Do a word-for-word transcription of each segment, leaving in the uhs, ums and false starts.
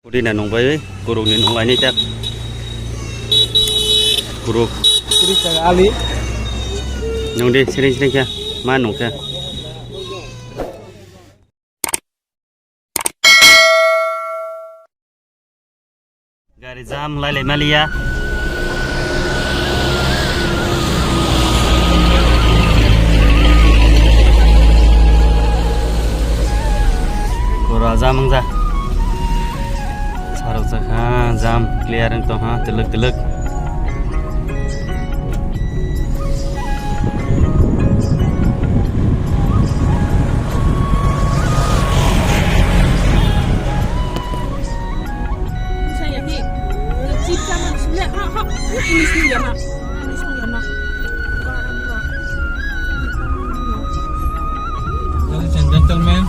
Udi na nung bai, kuruk ni nung laini tak. Kuruk. Kiri tak ali. Nung di sering sering kya, ma nung kya. Gari jam lai lai maliya. Pura jam wngja. Sarok jakha jam clear wng tongha twlwk twlwk. Ladies and gentlemen,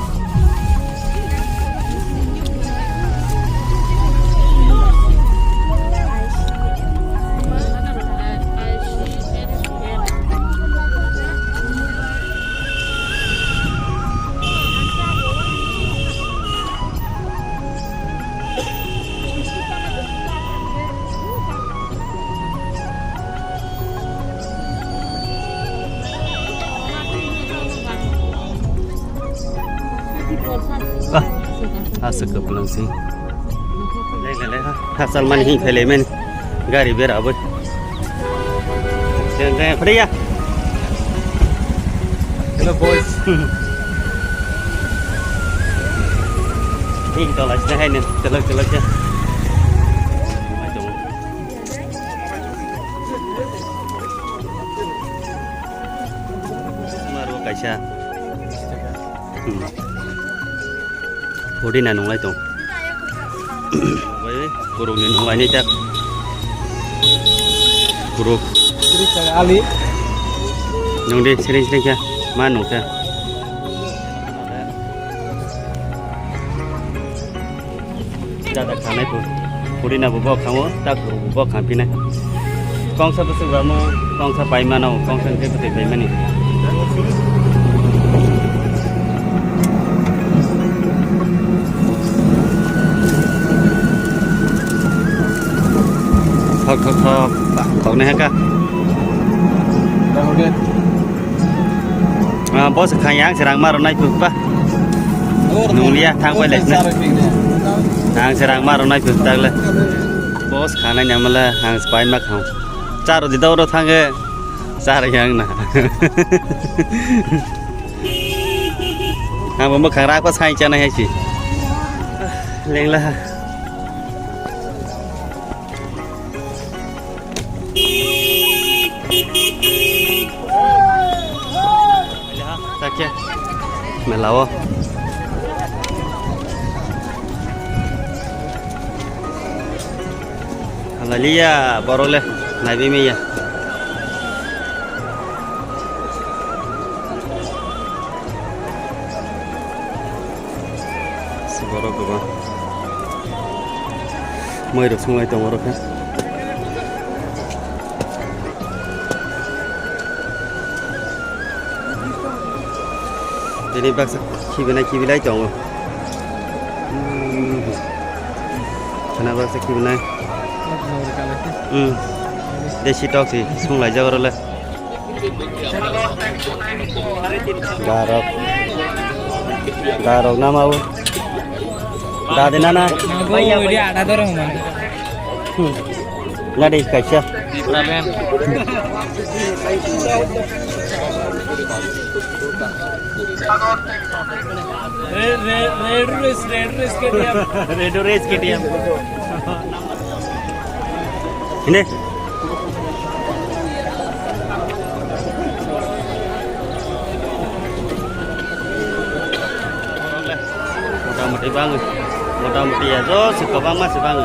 Ah, aswk kwplwng se. Lele, lele, ha, ha, salmani hin phele men. Gari bera abo. Jeng, jeng, pharia. Hello, boys. Hin tola sina hai ne, chalak, chalak ya. Maro kaisa. Hmm. Hodi na nunglai tong. Bai, kuruk ni nunglai ni tak. Kuruk. Kiri tak ali. Nung di sering sering kya. Ma nung kya. Dada khanai phu. Puri na bo bok khango, tak bo bok khan pinai. Kongsa bwswk ba mo, kongsa pai mano, kongsa ni tei bwtwi pai mani. Thok thok thok, ba, thok nai ha ka. Ah, boss kha yang serang maro nai phu ba. Nung liya thang bai lesna. Ang serang maro nai phu tak le. Boss kha nai nyamala ang spai ma khang. Charo di doro thange. Charo yang na. Ang bo khang rak pa sai cha nai hai si. Lengla. Takya melao. Halaliya borok le naibi miya. Borok kwbang. Moi rok songlai tongo oro khe. Tini baksa khibilai khibilai tongo. Hmm. Khana baksa khibilai. Hmm. Desi tok si songlai jak oro le. Darok. Darok nama o. Dadi nana. Nadi kaisa. Red, red, red race, red race K T M. Red race K T M. Ini. Motamuti bang, motamuti ya, jo, si kwbangma si bang.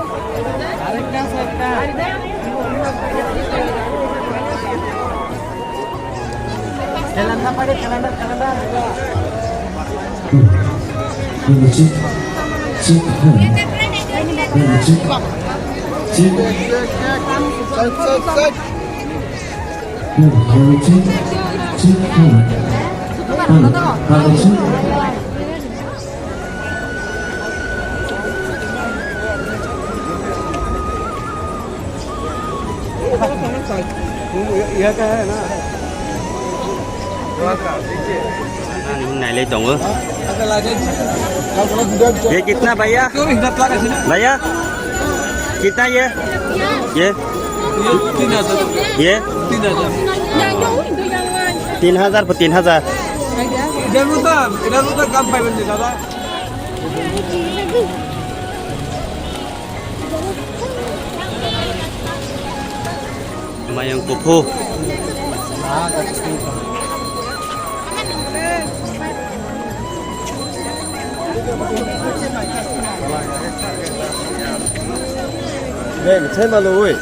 Nailai tongo. ये कितना भैया? भैया, कितना ये? ये? ये? तीन हजार। तीन हजार पे तीन हजार। इधर उधर, इधर उधर कम पाइबेन दादा। Mayang kuphur. Hey, say malo, oi.